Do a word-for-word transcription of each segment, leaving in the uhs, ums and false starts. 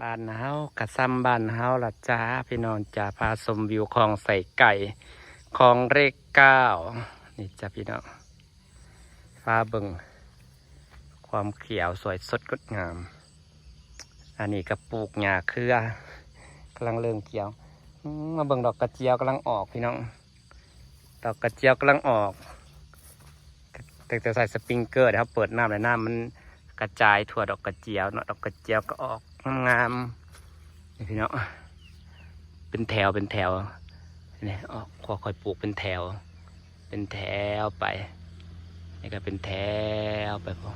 บ้านเฮากะซ่ำบ้านเฮาล่ะจ้า พี่น้องจ้า พาชมวิวคลองไส้ไก่ คลองเลขเก้า นี่จ้าพี่น้อง พาเบิ่งความเขียวสวยสดงดงาม อันนี้กะปลูกหญ้าเครือ กำลังเริ่มเขียว อืม มาเบิ่งดอกกระเจียวกำลังออกพี่น้อง ดอกกระเจียวกำลังออก แต่จะใส่สปริงเกอร์ เดี๋ยวเราเปิดน้ำเลย น้ำมันกระจายทั่วดอกกระเจียวเนาะ ดอกกระเจียวก็ออกงามๆ นี่พี่น้อง เป็นแถวเป็นแถว นี่ออก ค่อยๆปลูกเป็นแถว เป็นแถวไป นี่ก็เป็นแถวไปพอ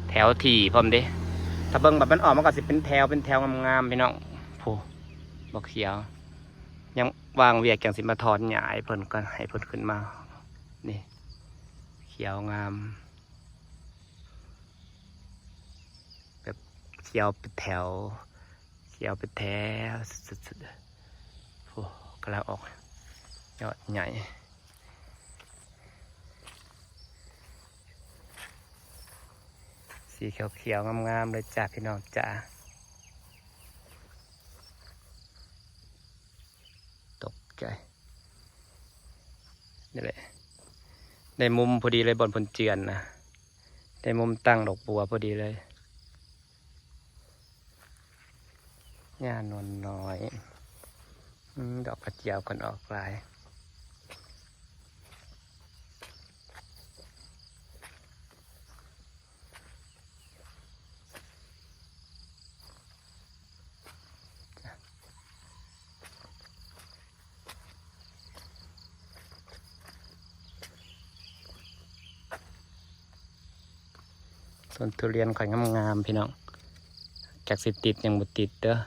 แถวถี่พร้อมเด้ ถ้าเบิ่งแบบมันออกมันก็สิเป็นแถวเป็นแถวงามๆ พี่น้อง โพ บักเขียว ยังวางเวียกจั่งสิมาถอนหญ้าให้เพิ่นก่อน ให้เพิ่นขึ้นมา นี่ เขียวงาม แบบเขียวเป็นแถว เขียวเป็นแถวสุดๆๆ โอ้ กำลังออกยอดใหญ่ สีเขียวๆ งามๆ เลยจ้าพี่น้องจ้า ตกใจ นี่แหละ ได้มุมพอดีเลย บ่อนเพิ่นเจือนนะ ได้มุมตั้งดอกบัวพอดีเลย หญ้านวลน้อย อืม ดอกกระเจียวเพิ่นออกหลาย ต้นทุเรียนข้อยงามๆ พี่น้อง จักสิติดยังบ่ติดเด้อ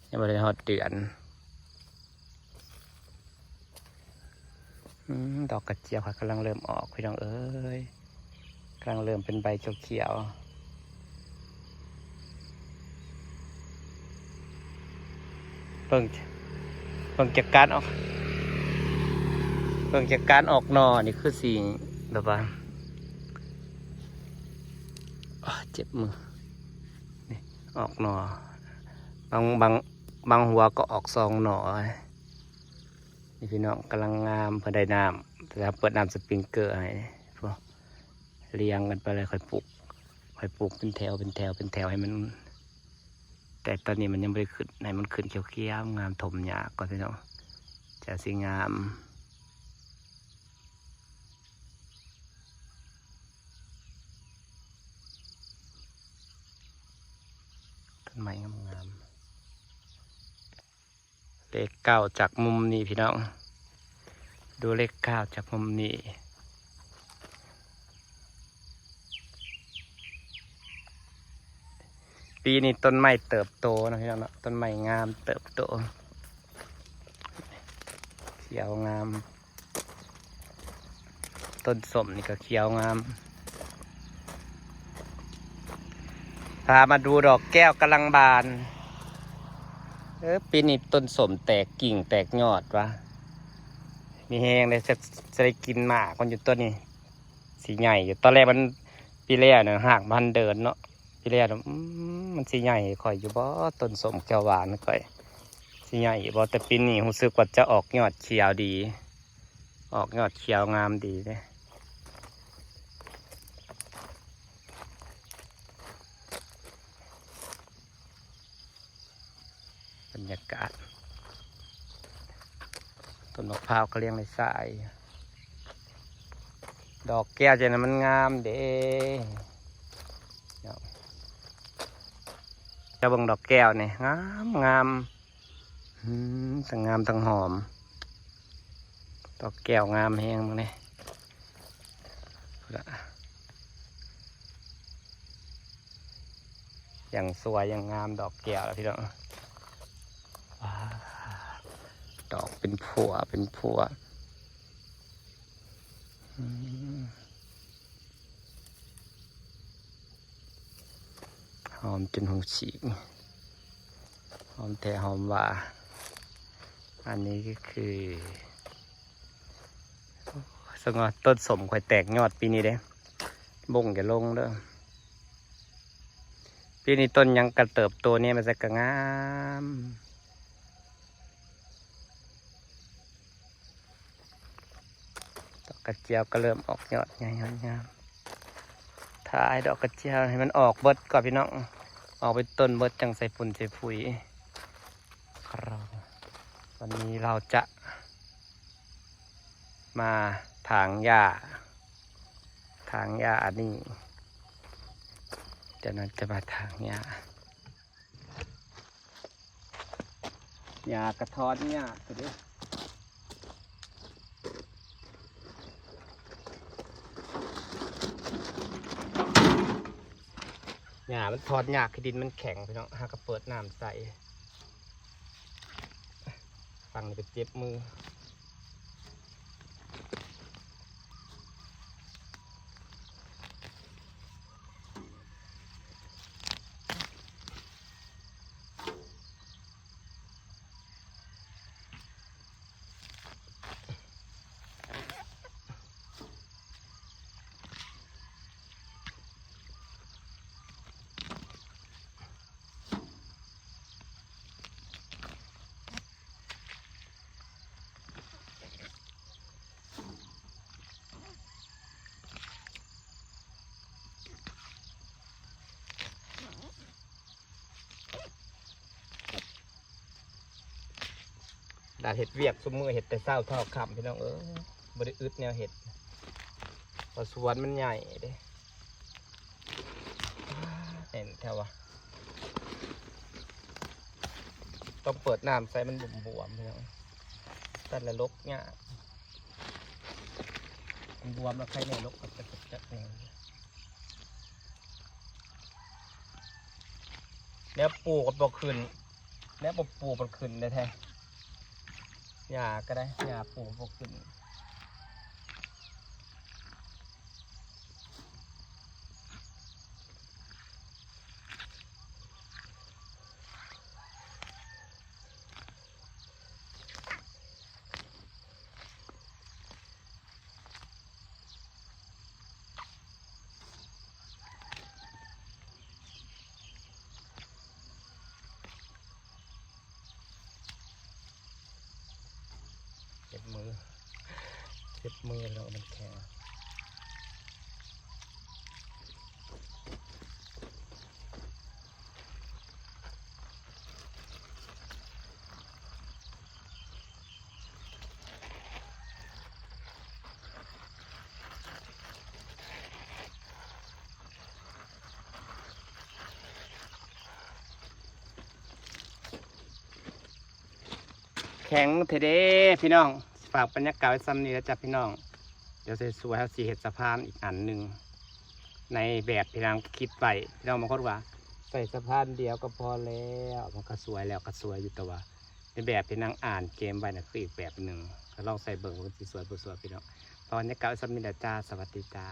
ยังบ่ได้ฮอดเดือน อืม ดอกกระเจียวข้อยกำลังเริ่มออกพี่น้องเอ้ย กำลังเริ่มเป็นใบเขียวๆ เบิ่ง เบิ่งจากการออก เบิ่งจากการออกหน่อนี่คือสิแบบว่า อ้อ เจ็บมือ นี่ ออกหน่อ บาง บาง บางหัวก็ออกสองหน่อ นี่พี่น้องกำลังงาม เพิ่นได้น้ำ แต่เปิดน้ำสปริงเกอร์ให้ พวกเรียงกันไปเลย ค่อยปลูก ค่อยปลูกเป็นแถว เป็นแถว เป็นแถวให้มัน แต่ตอนนี้มันยังบ่ได้ขึ้น ให้มันขึ้นเขียวๆ งาม ถมหญ้าก่อนพี่น้อง จะสิงาม ต้นไม้งามๆ เลขเก้าจากมุมนี้พี่น้อง ดูเลขเก้าจากมุมนี้ ปีนี้ต้นไม้เติบโตนะพี่น้องเนาะ ต้นไม้งามเติบโต เขียวงาม ต้นส้มนี่ก็เขียวงาม พามาดูดอกแก้วกำลังบาน เออ ปีนี้ต้นส้มแตกกิ่งแตกยอดวะ มีแฮงเลย จะ จะได้กินหมากมันอยู่ต้นนี้ สิใหญ่อยู่ ตอนแรกมัน ปีแรกน่ะ หากมันเดินเนาะ ปีแรกน่ะ อืม มันสิใหญ่ข่อยอยู่บ่ ต้นส้มแก้วหวานข่อย สิใหญ่อยู่บ่ แต่ปีนี้รู้สึกว่าจะออกยอดเขียวดี ออกยอดเขียวงามดีเด้ บรรยากาศ ต้นมะพร้าวก็เลี้ยงในสาย ดอกแก้วจะนั้นมันงามเด้ เนาะ จะเบิ่งดอกแก้วนี่ งามงาม อืม ทั้งงามทั้งหอม ดอกแก้วงามแฮงมื้อนี้ พุ้นน่ะ อย่างสวยอย่างงามดอกแก้วแล้วพี่น้อง ว้า ดอกเป็นผัวเป็นผัว อืม หอมจนหูฉีก หอมแท้หอมว่า อันนี้ก็คือ สงวนต้นส้มข่อยแตกยอดปีนี้เด้ บงจะลงเด้อ ปีนี้ต้นหยังกะเติบโตเนี่ยมันจะกะงาม ดอกกระเจียวก็เริ่มออกยอดใหญ่ยอดงาม ถ่ายดอกกระเจียวให้มันออกเบิดก่อนพี่น้อง ออกเป็นต้นเบิดจังใส่ปุ๋ยใส่ปุ๋ย ครับ วันนี้เราจะ มาถางหญ้า ถางหญ้าอันนี้ เจ้านั้นจะมาถางหญ้า หญ้ากะถอนยากอยู่เด้ หญ้ามันถอนยาก ขี้ดินมันแข็งพี่น้อง หากะเปิดน้ำใส่ ฟังนี่ก็เจ็บมือ ดาเฮ็ดเวียกซุมื้อ เฮ็ดแต่เช้าเท่าค่ำพี่น้องเอ้ย บ่ได้อึดแนวเฮ็ด เพราะสวนมันใหญ่เด้ เห็นแถววะ ต้องเปิดน้ำใส่มันบวมๆพี่น้อง แต่ละลกเนี่ย มันบวมแล้วใครเนี่ยลกก็จะจัดเอง แล้วปลูกก็บ่ขึ้น แล้วบ่ปลูกมันขึ้นได้แท้ หญ้าก็ได้ หญ้าปลูกบ่ขึ้น เจ็บมือ เจ็บมือแล้วมันแข็ง แข็งแท้เด้พี่น้อง ฝากบรรยากาศไว้ส่ำนี้แล้วจ้ะพี่น้อง เดี๋ยวสวยๆ เฮาสิเฮ็ดสะพานอีกอันหนึ่ง ในแบบที่นางคิดไว้ พี่น้องบางคนว่า ใส่สะพานเดียวก็พอแล้ว มันก็สวยแล้ว ก็สวยอยู่ แต่ว่าในแบบที่นางอ่านเกมไว้น่ะ คืออีกแบบหนึ่ง ก็ลองใส่เบิ่งว่ามันสิสวยบ่สวยพี่น้อง ฝากบรรยากาศไว้ส่ำนี้แล้วจ้า สวัสดีจ้า